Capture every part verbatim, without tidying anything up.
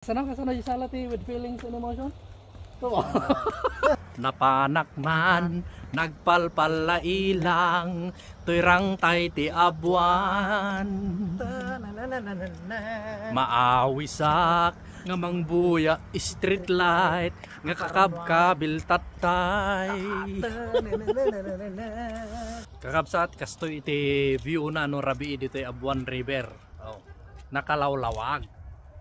Sana, sana isala ti with feelings and emotion? Napanak man, nagpalpalla ilang, toy rangtay ti abuan. Maawisak nga mangbuya street light nga kakabkabil tattay. Kakabsat, kastoy iti view na no rabii ditoy Abuan River. Oh. Nakalawlawag.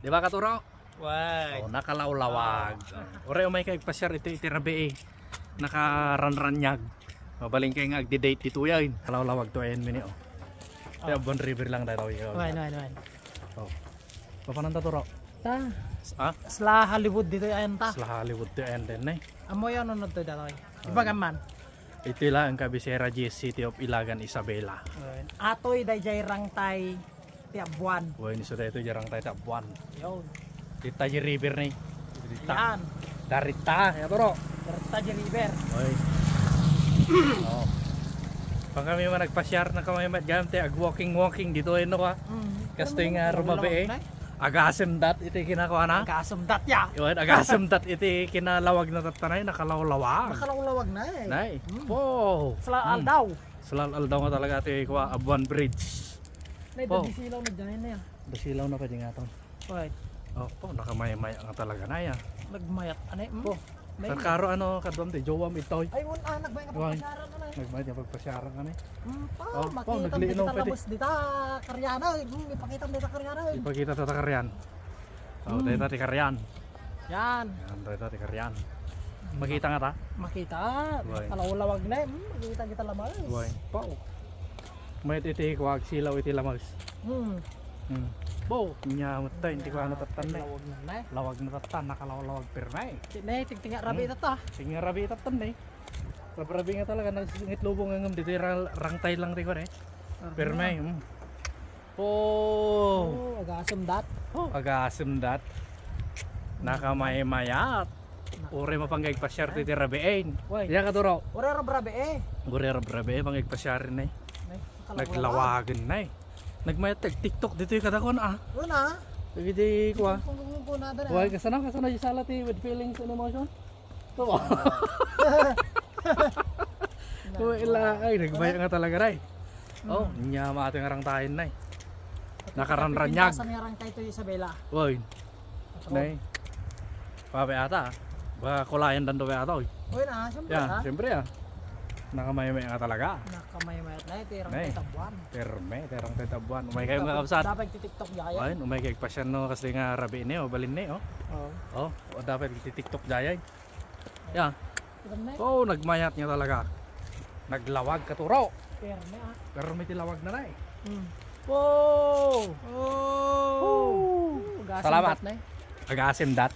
Di ba, Katuro? Why? Oh, nakalawlawag. Uray umay ka agpasiar iti, iti rabii. Nakaranranyag. Mabalin kay nga agdi-date ditoy ay. Nakalawlawag to ayan mini, oh. Iti Abuan River lang daytoy. Why, why, why? Oh. Papanan ta, Turo? Ta. Ah? Sla Hollywood ditoy ayan ta. Sla Hollywood to ayan din, eh. Amo yan, ano to daytoy? Ibagaman. Iti la ang kabisera G S City of Ilagan, Isabela. Atoy dayjay rangtay ti Abuan. Wen, isu daytoy jarang tayo ti Abuan. Yun. Dita di river ni. Dita. Yan. Darita, ya, bro. Darita di river. Oy. Oh. Pang kami man nagpasiar na kami met gam ti ag-walking-walking dito, eh, no, ka? Mm. Kastoy nga rumabii, eh. Agasem dat iti kinakuana. Agasem dat, ya. Yun, agasem dat iti kinalawag na tattanay, nakalawlawag. Nakalawlawag na, eh. Nay. Mm. Wow. Sla aldaw. Sla aldaw nga talaga ti kua, Abuan Bridge. Nay, dadi silaw na dyan na, ya. Dasilaw na pwede nga to. Right. Oh, po, nakamayamaya nga talaga na, ya. Nagmayat, anay, mm. Po. May San karo, ano, kaduam ti jowa mo itoy? Ay, wala, ah, nagmayat nga pagpasyaran, anay. Nagmayat nga pagpasyaran, anay. Mm, pa, oh, po, makita nagliinaw pwede. Labas dita, Karyana, eh. Mm, ipakita dita, Karyana, eh. Ipakita ta, Karyan. Oh, mm. Dita ti Karyan. Yan. Yan, dita ti Karyan. Makita nga ta? Makita. Why? Kalawlawag na, eh. Mm, makita kita labas. Why? Po. Mayat iti kuag silaw iti lamas. Hmm. Hmm. Bo, nya matta, inti ko ano tattan na. Lawag na, nay. Lawag na tattan, nakalawlawag pirme. Nay, tigtinga rabi tatta. Tigtinga rabi tattan, nay. Rabrabi nga talaga, nagsingit lubong nga ngem dito, rang-, rangtay lang ti ko, nay. Pirme, hmm. Oh. Oh, agasem dat. Oh, agasem dat. Nakamaymayat. Uray mapanggay pasyar ti rabiin. Why? Iya, Katuro. Uray rabrabi, eh. Uray rabrabi, eh, panggay pasyar, nay. Naglawagan na, eh. Nagmayat tag TikTok ditoy kadakon, ah. Una. Dagiti kua. Why, kasano, kasano isala ti with feelings and emotion? Ito. Wala, ay, nagmaya nga talaga, nay. Oh, nya, mati nga rang tayo, nay. Nakaranranyag. Pintasan nga rang tayo to, Isabela. Woy. Nay. Pape ata. Baka kulayan dan doon ata, oy. Oy, na, siyempre, ah. Siyempre, ah. Nakamayamay nga talaga. Nakamayamay nga talaga, tirang tayo tabuan. Pirme, tirang tayo tabuan. Umay kayo, mga kabsat. Dapat ti TikTok, ya, ya. Ayun, umay kayo, pasyan, no, kasi nga rabi ini, oh, balin ni, oh. Oo. Oh, dapat ti TikTok, ya, ya. Ya. Oh, nagmayat nga talaga. Naglawag, Katuro. Pirme, ah. Pirme ti lawag na, nay. Hmm. Wow! Oh! Salamat. Agasem dat, nay. Agasem dat.